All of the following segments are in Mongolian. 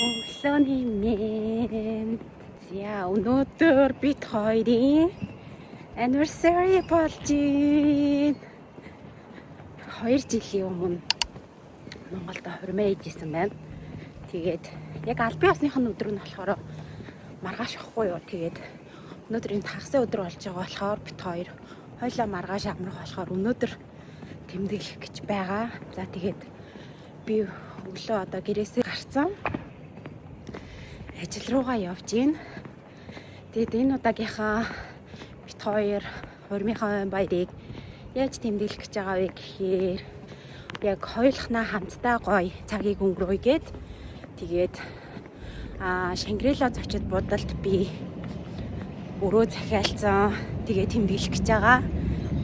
Өглөөний мэнд. За, өнөөдөр бид хоёрын anniversary болж байна. 2 жилийн өмнө Монголд хурмаа ижсэн байна. Тэгээд яг албан ёсных нь өдөр нь болохоор маргааш ахгүй юу. Тэгээд өнөөдөр энэ тагасын өдөр болж байгаа болохоор бид хоёр хоёлаа маргааш амрах болохоор өнөөдөр тэмдэглэх гэж байгаа. За, тэгээд би өглөө одоо гэрээсээ гарцсан. Ажил руугаа явж гин. Тэгээд энэ удаагийнхаа бид хоёр хурмынхаа баярыг яаж тэмдэглэх гэж байгаа вэ гэхээр яг хоёулахнаа хамтдаа гоё цагийг өнгөрөөе гээд тэгээд Шангрила зочид буудалд би өрөө захиалцсан. Тэгээд тэмдэглэх гэж байгаа.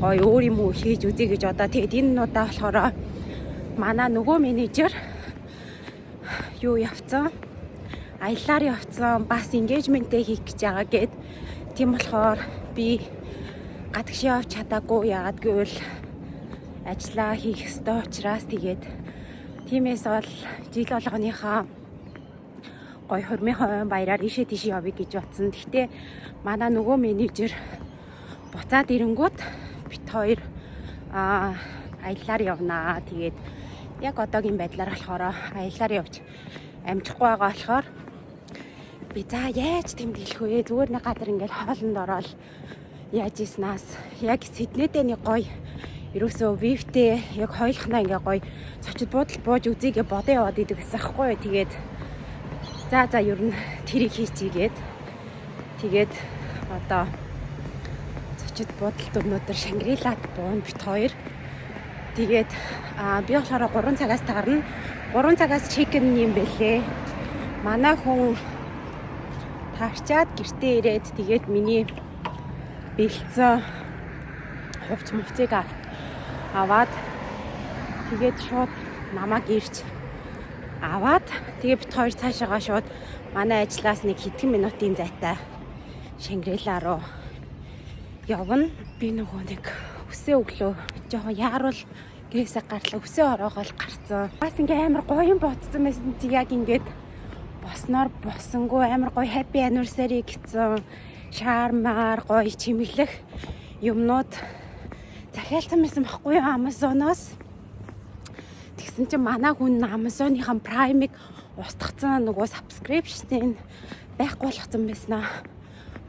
Гоё өөр юм уу хийж үзье гэж одоо тэгээд энэ удаа болохоор манай нөгөө менежер юу явцсан, аяллаар явцсан, бас engagement-тэй хийх гэж байгаа гэд. Тийм болохоор би гадагш явж чадаагүй, яагаад гэвэл ажиллаа хийх ёстой учраас. Тэгээд тиймээс бол жил болгоныхаа гоё хурмынхаа баяраар ийшээ тийшээ явъя гэж бодсон. Гэхдээ манай нөгөө менежер буцаад ирэнгүүт бид хоёр аяллаар явнаа. Тэгээд яг одоогийн байдлаар болохоор аяллаар явж амжихгүй байгаа болохоор би за яаж тэмдэглэх вэ? Зүгээр нэг газар ингээд хоолнд ороод яаж ийснаас яг Сиднейдээ нэг гоё ерөөсөө view-тэй яг хоёулахнаа ингээ гоё зочид буудал бууж үзье гэж бодоо яваад идэг гэсэн аахгүй юу. Тэгээд за ер нь тэрийг хийчихгээд тэгээд одоо зочид буудалд өнөөдөр Шангрилад буун бид хоёр. Тэгээд би болохоор 3 цагаас таарна. 3 цагаас check-in юм бэлээ. Манай хүн таарчаад гэртээ ирээд тэгээд миний бэлдсэн хувц мувцыг аваад тэгээд шууд намайг ирж аваад тэгээд бид хоёр цаашаага шууд манай ажлаас нэг хэдхэн минутын зайтай Шангрила руу явна. Би нөгөө нэг үсээ өглөө жоохон яаруул гэрээсээ гарлаа, үсээ ороогоол гарцсан. Бас ингээ амар гоё юм бодсон байсан чи яг ингээд босноор босонгүй амар гоё happy anniversary гэсэн шаармаар гоё чимэглэх юмнууд захиалсан байсан байхгүй юу Amazon-оос. Тэгсэн чинь манай хүн Amazon-ийн Prime-ыг устгацсан, нөгөө subscription-ыг байхгүй болгоцсон байснаа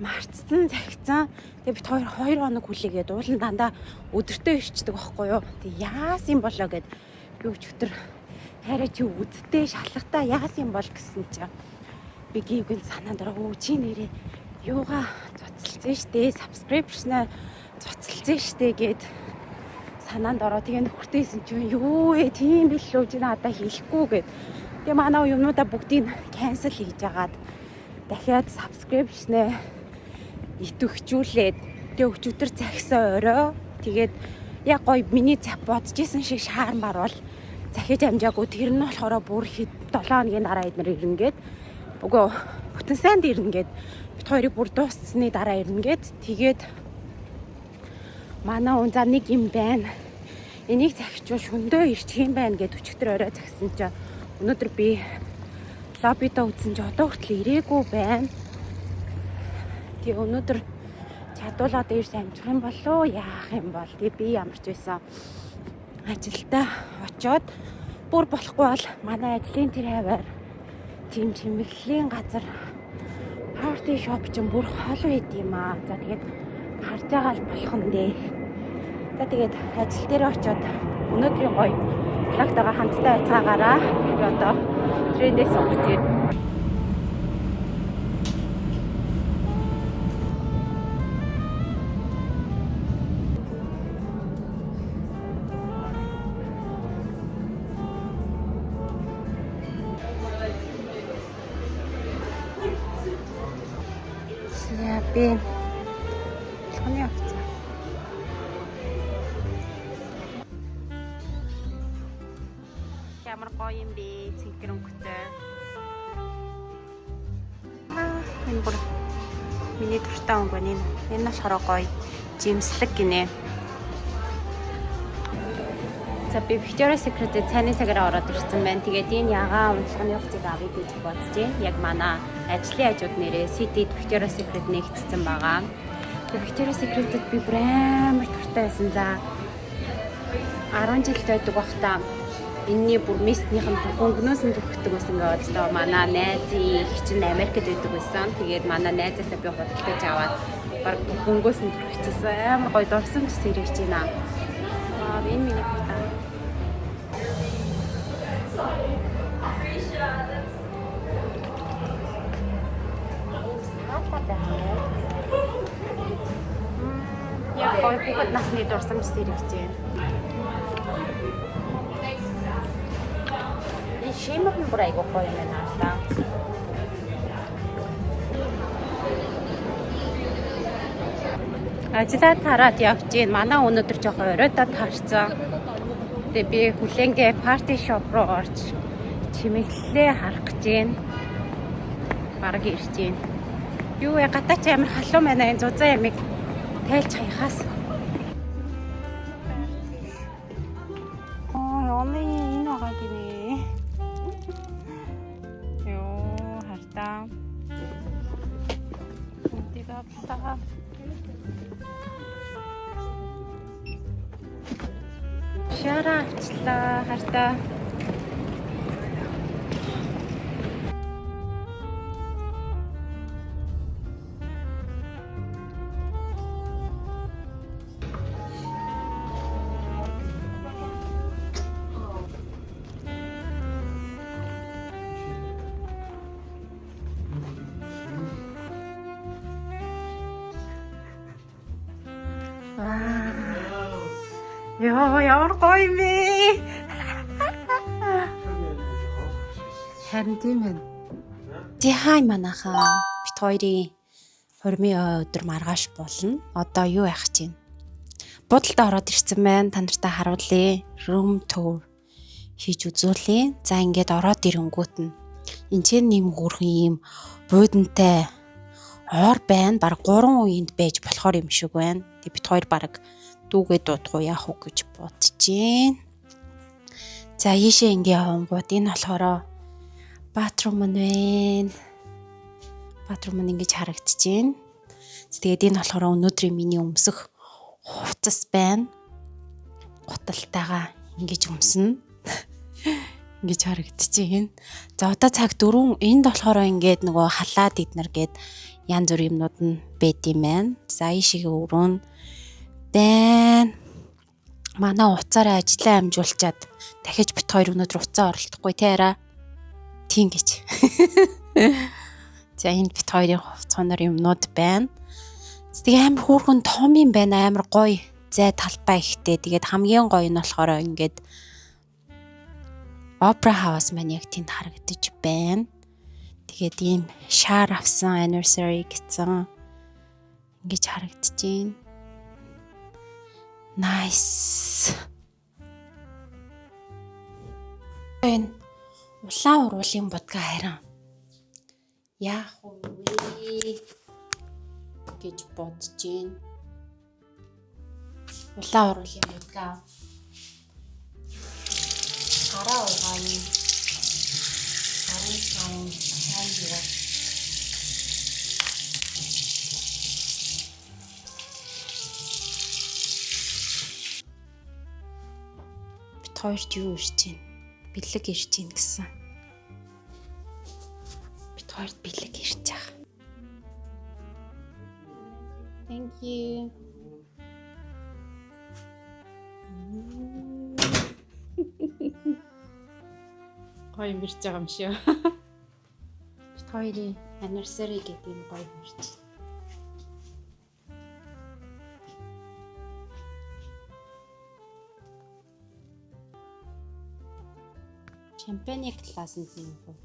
мартсан, захицсан. Тэгээ бид хоёр 2 хоног хүлээгээд уулын дандаа өдөртөө ирчдэг байхгүй юу. Тэг яасан болоо гэд би өчигдөр хайраа чи үдтэй шалгатаа яасан бол гэсэн чинь би гівгэн санаанд ороо өө чи нэрээ юугаа цуцалсан штэ, subscription-аа цуцалсан штэ гэд санаанд ороо. Тэгээ нөхөртөөсөн чинь юу вэ, тийм билүү, чи надаа хэлэхгүй гэд. Тэгээ манай юмнуудаа бүгдийг cancel хийж агаад дахиад subscription-аа идэвхжүүлээд тэгээ өчигдөр захисан орой тэгээд яг гоё миний бодож исэн шиг шаармаар бол захиж амжаагүй. Тэр нь болохоор бүр хэд 7 хоногийн дараа эднэр ирнэ гээд, үгүй, бүтэн сайнд ирнэ гээд, бид хоёрыг бүр дууссны дараа ирнэ гээд. Тэгээд манай хүн за нэг юм байна, энийг захичвал шөндөө ирчих юм байна гэд өчигдөр орой захисан чинь өнөөдөр би лоббидо үзсэн чинь одоо хүртэл ирээгүй байна. Тэгээ өнөөдөр чадуулаад ирж амжих юм болов уу? Яах юм бол? Тэгээ би ямар ч байсан ажилдаа очиод бүр болохгүй бол манай ажлын тэр хаваар тийм чимэглэлийн газар party shop ч бүр хол байд юм аа. За, тэгээд харж байгаа л болох нь дээ. За, тэгээд ажил дээр очиод өнөөдрийн гоё vlog-тойгоо хамтдаа байцгаагаараа. Би одоо train-ээс сунгаж байна. За, би болгоны явцсан. Ямар гоё юм бэ? Цэнхэр өнгөтэй. Энэ бүр миний дуртай өнгө байна. Энэ болохоор гоё жимслэг гинэ. За, би Victoria's Secret-д цайны цагаараа ороод ирсэн байна. Тэгээд энэ ягаан унтлагын хувцсыг авъя гэж бодож байна. Яг манай ажлын хажууд нэрээ City-д Victoria's Secret нээгдсэн байгаа. Тэгээд Victoria's Secret-д би бүр амар дуртай байсан. За, 10 жилд байдаг байхдаа энэний бүр mist нийх нь хөнгөнөөс нь түрхдэг байсан гэж бодлоо. Манай найзын эх чинь Америкт байдаг байсан. Тэгээд манай найзаасаа би худалдаж аваад баг хөнгөөс нь түрхчихсэн. Амар гоё дурсамж сэрэж байна. Аа, энэ миний фото. Саатаа байх юм. Яг гоё хүүхэд насны дурсамж сэрэж байна. Энэ shimmer нь бүр айгуу гоё юм байна аа. Ажлаа тараад явж гин. Манай өнөөдөр жоохон оройдоо таарсан. Тэгээ би хүлэнгээ party shop руу орж чимэглэлээ харах гэж гин. Бараг ирж гин. Юу вэ? Гадаа чи амар халуун байна. Энэ зузаан ямыг тайлж хаяхаас. Оо, оны энэ байгаа гинэ. Йоо, хартаа. Үнийг авлаа. Шараа авчлаа, хартаа. Йоо, ямар гоё юм бэ? Харин тийм байна. Зихай манайхаа бид хоёрын хурмын өдөр маргааш болно. Одоо юу яах чинь? Буудалдаа ороод ирсэн байна. Та нартай харуулъя. Room tour хийж үзүүлье. За, ингээд ороод ирэнгүүт нь энэ ч нэм хөөрхөн ийм буудантай ор байна. Бараг 3 үеинд байж болохоор юм шиг байна. Тэг бид хоёр бараг дүүгээ дуудах уу, яах уу гэж бодож гин. За, ийшээ ингээ явангууд энэ болохоор bathroom нь байна. Bathroom нь ингэж харагдаж байна. Тэгээд энэ болохоор өнөөдрийн миний өмсөх хувцас байна. Гуталтайгаа ингэж өмснө. Ингэж харагдаж байна. За, одоо цаг 4, энд болохоор ингээд нөгөө халаад иднэр гээд янз бүр юмнууд нь байд юм байна. За, ийшээ өрөө нь байна. Манай утсаараа ажиллаа амжуулчаад дахиж бид хоёр өнөөдөр утсаа оролдохгүй те араа. Тийм гэж. За, энд бид хоёрын хувцаанаар юмнууд байна. Тэгээ амар хөөрхөн том юм байна. Амар гоё зай талбай ихтэй. Тэгээд хамгийн гоё нь болохоор ингээд Opera House маань яг тэнд харагдаж байна. Тэгээд ийм шар авсан, anniversary гэсэн ингэж харагдаж байна. Nice. Энэ улаан уруулын будгаа харин яах вэ гэж бодож байна. Улаан уруулын будгаа гараа угаая. Гарын савн сайн хийгээ. Бид хоёрт юу ирж байна? Бэлэг ирж байна гэсэн. Бид хоёрт бэлэг ирж байгаа. Thank you. Гоё юм ирж байгаа юм шиг. Бид хоёрын anniversary гэдэг юм гоё юм ирж байна. Шампаны глаасанд юм уу?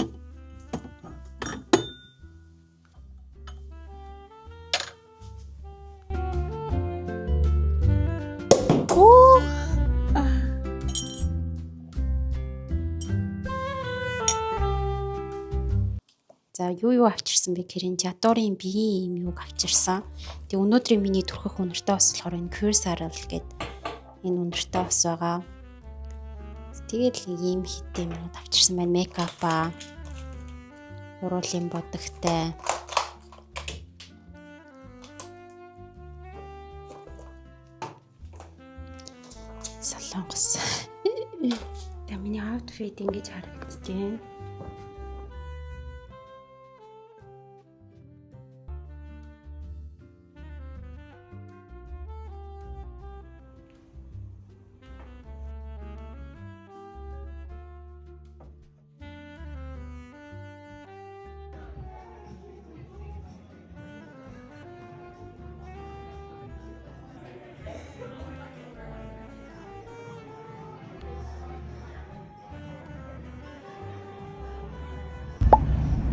Оо. За, юу юу авчирсан бэ гэхээр энэ J'adore-ын биеийн юм юуг авчирсан. Тэгээ өнөөдрийн миний түрхэх үнэртэй ус болохоор энэ Cure Saddle гэдэг энэ үнэртэй ус байгаа. Тэгээд л нэг ийм хитэн юмнууд авчирсан байна. Makeup аа, уруулын будагтай. Солонгос. Тэгээ миний outfit ингэж харагдаж байна.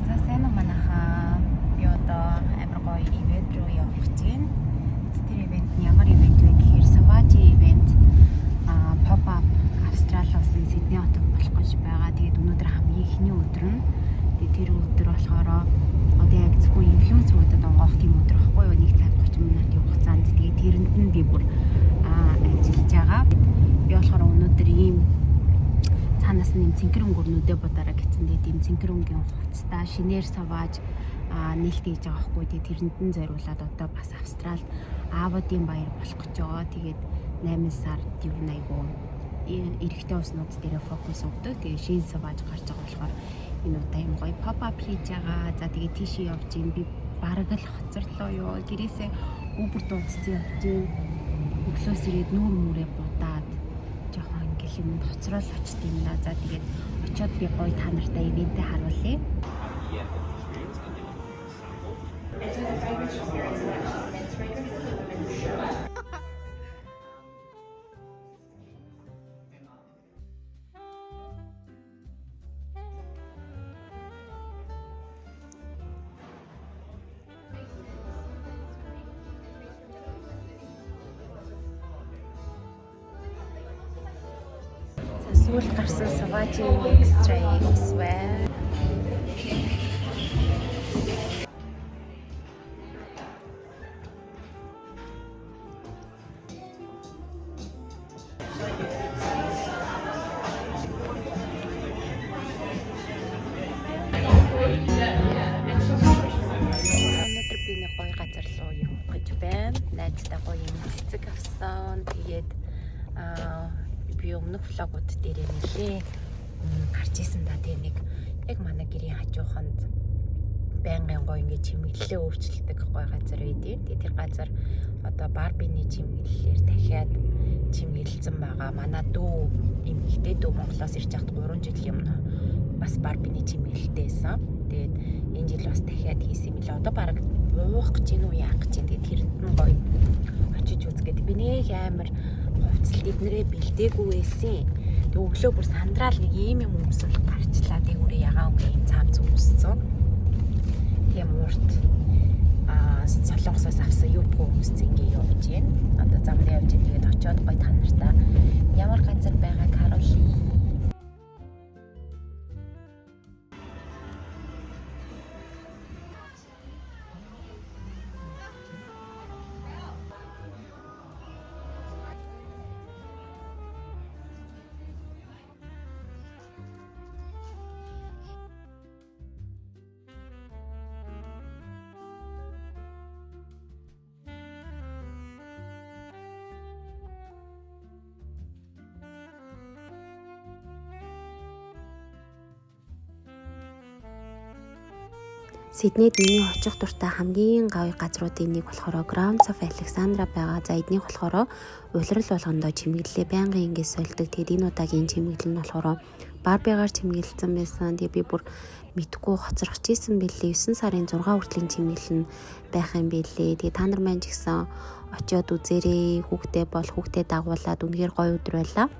За, сайн уу, манайхаа. Би одоо амар гоё event руу явах гэж байна. Тэр event нь ямар event вэ гэхээр Sauvage event pop up Австрали улсын Сидней хотод болох гэж байгаа. Тэгээд өнөөдөр хамгийн эхний өдөр нь. Тэгээд тэр өдөр болохоор одоо яг зөвхөн инфлюенсеруудад онгоох тийм өдөр байхгүй юу? 1 цаг 30 минутын хугацаанд. Тэгээд тэрэнд нь би бүр ажиллаж байгаа. Би болохоор өнөөдөр ийм цаанаас нь юм цэнхэр өнгөөр нүдэ будаараа гэсэн. Тэгээд ийм цэнхэр өнгийн хувцастай шинээр Sauvage нээлт хийж байгаа байхгүй. Тэгээд тэрэнд нь зориулаад одоо бас Австралид аавуудын баяр болох гэж байгаа. Тэгээд 8 сард юу айгу эрэгтэй уснууд дээр фокус өгдөг. Тэгээд шинэ Sauvage гарч байгаа болохоор энэ удаа юм гоё pop up хийж байгаа. За, тэгээд тийшээ явж ин би бараг л хоцорлоо юу. Гэрээсээ Uber дуудсан явж ин. Өглөөс ирээд нүүр мүрээ будаад жоохон ингээл юм хоцрол очт юм да. За, тэгээд очиод би гоё та нартай event ээ харуулъя. And so the fragrance experience is actually men's fragrances and women's. За, сүүлд гарсан Sauvage Extra X вэ. Өнөөдөр би нэг гоё газар руу явах гэж байна. Найзтай гоё юм цэцэг авсан. Тэгээд би өмнөх vlog ууд дээр нэлээ гарч исэн да. Тэгээ нэг яг манай гэрийн хажууханд байнгын гоё ингэ чимэглэлээ өөрчилдөг гоё газар байдийн. Тэгээ тэр газар одоо Барбины чимэглэлээр дахиад чимэглэлсэн байгаа. Манай дүү, эмэгтэй дүү Монголоос ирж байхад 3 жилийн өмнө бас Барбины чимэглэлтэй байсан. Тэгээд энэ жил бас дахиад хийсэн юм лээ. Одоо бараг буух гэж гин үү, яах гэж гин. Тэгээд тэрэнд нь гоё очиж үзгээд би нэг амар хувцалт эднэрээ бэлдээгүй байсан. Тэгээд өглөө бүр сандраал нэг ийм юм өмсөл гарчлаа. Тэгээд үрээ ягаан өнгө ийм цаам өмссөн. Тийм урт Солонгосоос авсан юбка өмссөн, ингээ явж гин. Одоо замд явж гин. Тэгээд очиод гоё та нартай ямар газар байгааг харуулъя. Сиднейд миний очих дуртай хамгийн гоё газруудын нэг болохоор Grounds of Alexandra байгаа. За, эднийх болохоор улирал болгондоо чимэглэлээ байнгын ингэж сольдог. Тэгээд энэ удаагийн чимэглэл нь болохоор Барбигаар чимэглэлсэн байсан. Тэгээд би бүр мэдгүй хоцрох чийсэн бэлээ. 9 сарын 6 хүртлийн чимэглэл нь байх юм бэлээ. Тэгээд та нар маань ч гэсэн очиод үзээрэй. Хүүхдээ бол хүүхдээ дагуулад үнэхээр гоё өдөр байлаа.